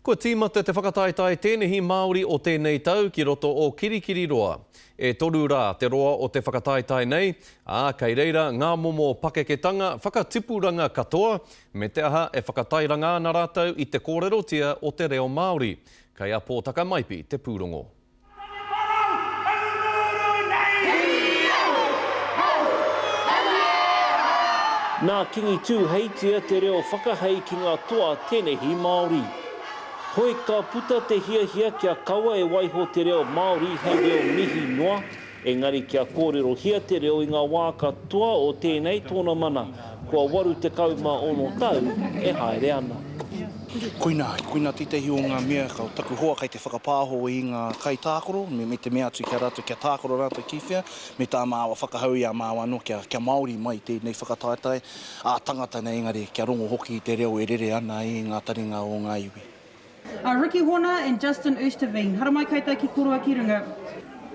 Kua tīmata te whakataetae tēnehi Māori o tēnei tau ki roto o Kirikiriroa. E toru rā te roa o te whakataetae nei, ā, kei reira ngā momo pakeketanga, whakatipuranga katoa, me te aha e whakatairanga ana rātou i te kōrerotia o te reo Māori. Kei a Pōtaka Maipi te pūrongo. Nā Kingi Tūheitia te reo whakahei ki ngā toa tēnehi Māori. Hoi ka puta te hiahia kia kaua e waiho te reo Māori hei reo mihi noa, engari kia kōrerohia te reo i ngā wā katoa o tēnei tōna mana, kua 86 tau e haere ana. Koinā, koinā tētahi o ngā mea, ko taku hoa kei te whakapāho i ngā kaitākaro, me, me te mea atu ki a rātou kia tākaro rātou ki whea, me tā māua whakahau i a māua anō kia, kia Māori mai tēnei whakataetae ā-tangata nei, engari kia rongo hoki i te reo e rere ana i ngā taringa o ngā iwi. A Ricky Horner and Justin Oosterveen. Haramai koutou ki Koroa ki runga.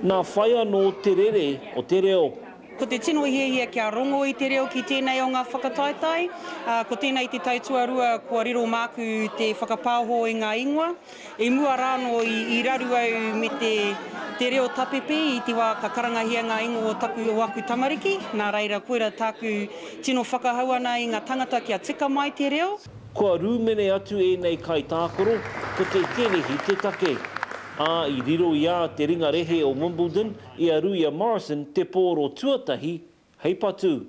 Nā whai anō te rere o te reo. Ko te tino hiahia kia rongo i te reo ki tēnei o ngā whakataetae, ā, ko tēnei te tau tuarua kua riro māku te whakapāoho i ngā ingoa. I mua rānō i, i raru au me te, te reo tapepe i te wā ka karangahia ngā ingoa o taku, o aku tamariki, nā reira koira tāku tino whakahau ana i ngā tangata kia tika mai te reo. Kua rūmene atu ēnei kaitākaro, ko te tēnehi te take. Ā, i riro i a te ringa rehe o Wimbledon, i a Ruia Morrison te pōro tuatahi hei patu.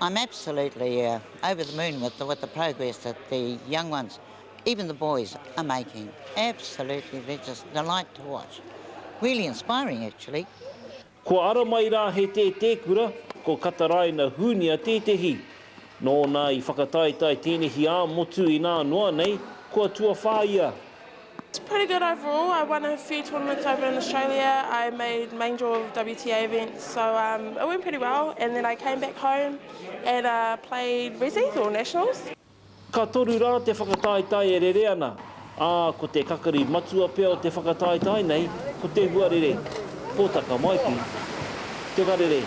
I'm absolutely over the moon with the with the progress that the young ones, even the boys, are making. Absolutely, they're just delight to watch. Really inspiring actually. Kua ara mai rā he tētēkura, ko Kataraina Hunia tētehi. Nōna i whakataetae tēnehi ā-motu inā noa nei, kua tuawhā ia. It's pretty good overall, I won a few tournaments over in Australia, I made main draw of WTA events, so um, it went pretty well, and then I came back home and uh, played Resi's or Nationals. Ka toru rā te whakataetae e rere ana, ā, ko te kakari matua pea o te whakataetae nei, ko te huarere, Pōtaka Maipi, Te Karere.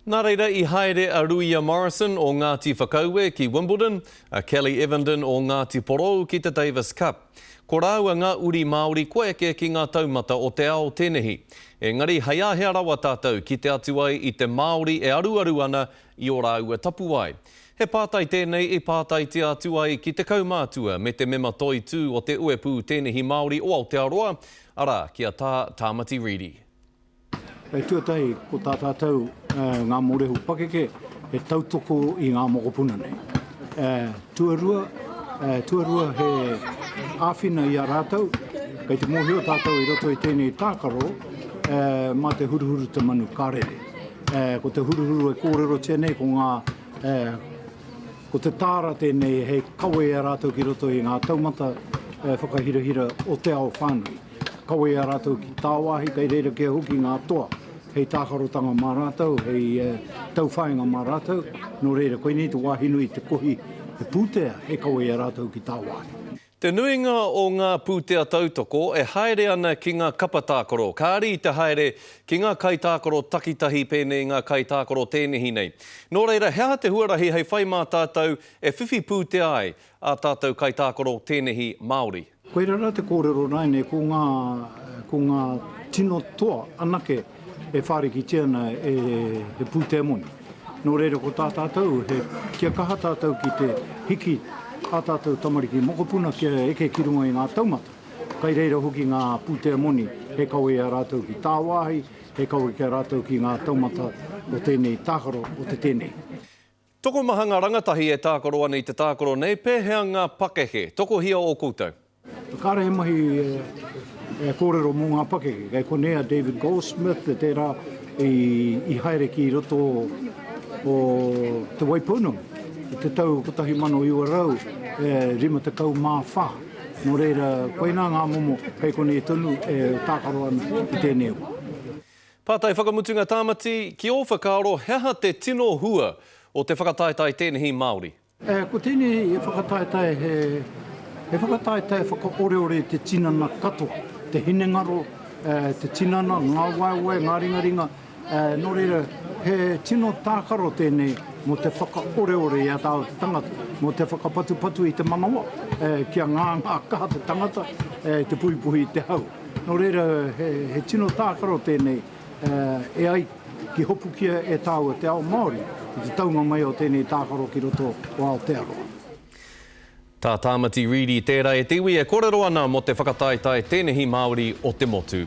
Nā reira i haere a Ruia Morrison o Ngāti Whakaue ki Wimbledon, a Kelly Evenden o Ngāti Porou ki te Davis Cup. Ko rāua ngā uri Māori kua eke ki ngā taumata o te ao tēnehi. Engari hei āhea rawa tātou kite atu ai i te Māori e aruaru ana i ō rāua tapuwae? He pātai tēnei i pātaitia atu ai ki te kaumātua me te mema toitū o te Uepū Tēnehi Māori o Aotearoa, arā, ki a Tā Tāmati Reedy. Hei tuatahi, ko tā tātou ngā mōrehu pakeke he tautoko i ngā mokopuna nei. Tuarua, tuarua he āwhina i a rātou, kei te mōhio tātou i roto i tēnei tākaro, mā te huruhuru te manu ka rere. Ko te huruhuru e kōrerotia nei ko ngā Ko te tāra tēnei hei kawe i a rātou ki roto i ngā taumata whakahirahira o te ao whānui. Kawe i a rātou ki tāwāhi, kei reira kē hoki ngā toa hei tākarotanga mā rātou, hei tauwhāinga mā rātou. Nō reira, koinei te wāhi nui te kohi he pūtea hei kawe i a rātou ki tāwāhi. Te nuinga o ngā pūtea tautoko e haere ana ki ngā kapa tākaro, kāre i te haere ki ngā kaitākaro takitahi pēnei i ngā kaitākaro tēnehi nei. Nō reira, he aha te huarahi hei whai mā tātou e whiwhi pūtea ai ā tātou kaitākaro tēnehi Māori? Koirā rā te kōrero rānei ko ngā, ko ngā tino toa anake e whārikitia ana e he pūtea moni. Nō reira ko tā tātou, he kia kaha tātou ki te hiki ā tātou tamariki mokopuna kia eke ki runga i ngā taumata. Kai reira hoki ngā pūtea moni he kawe i a rātou ki tāwāhi, he kawe ki a rātou ki ngā taumata o tēnei tākaro, o te tēnei. Tokomaha ngā rangatahi e tākaro ana i te tākaro nei, pēhea ngā pakeke? Tokohia ō koutou? Kāre he mahi kōrero mō ngā pakeke. Kei konei a David Goldsmith te tērā i haere ki roto o Te Waipounamu i te tau 1954. Nō reira, koinā ngā momo kei konei tonu e tākaro ana i tēnei wā. Pātai whakamutunga Tāmati, ki ō whakaaro he aha te tino hua o te whakataetae tēnehi Māori? Ko tēnei whakataetae he he whakataetae whakaoreore te tinana katoa, te hinengaro, te tinana, ngā waewae, ngā ringaringa, nō reira he tino tākaro tēnei. mō te whakaoreore i a tāua te tangata, mō te whakapatupatu i te manawa, kia ngāngā kaha te tangata, te puhipuhi i te hau. Nō reira, he tino tākaro tēnei e ai ki hopukia e tāua te ao Māori i te taunga mai o tēnei tākaro ki roto o Aotearoa. Tā Tāmati Reedy tērā e te iwi e korero ana mō te whakataetae tēnehi Māori o te motu.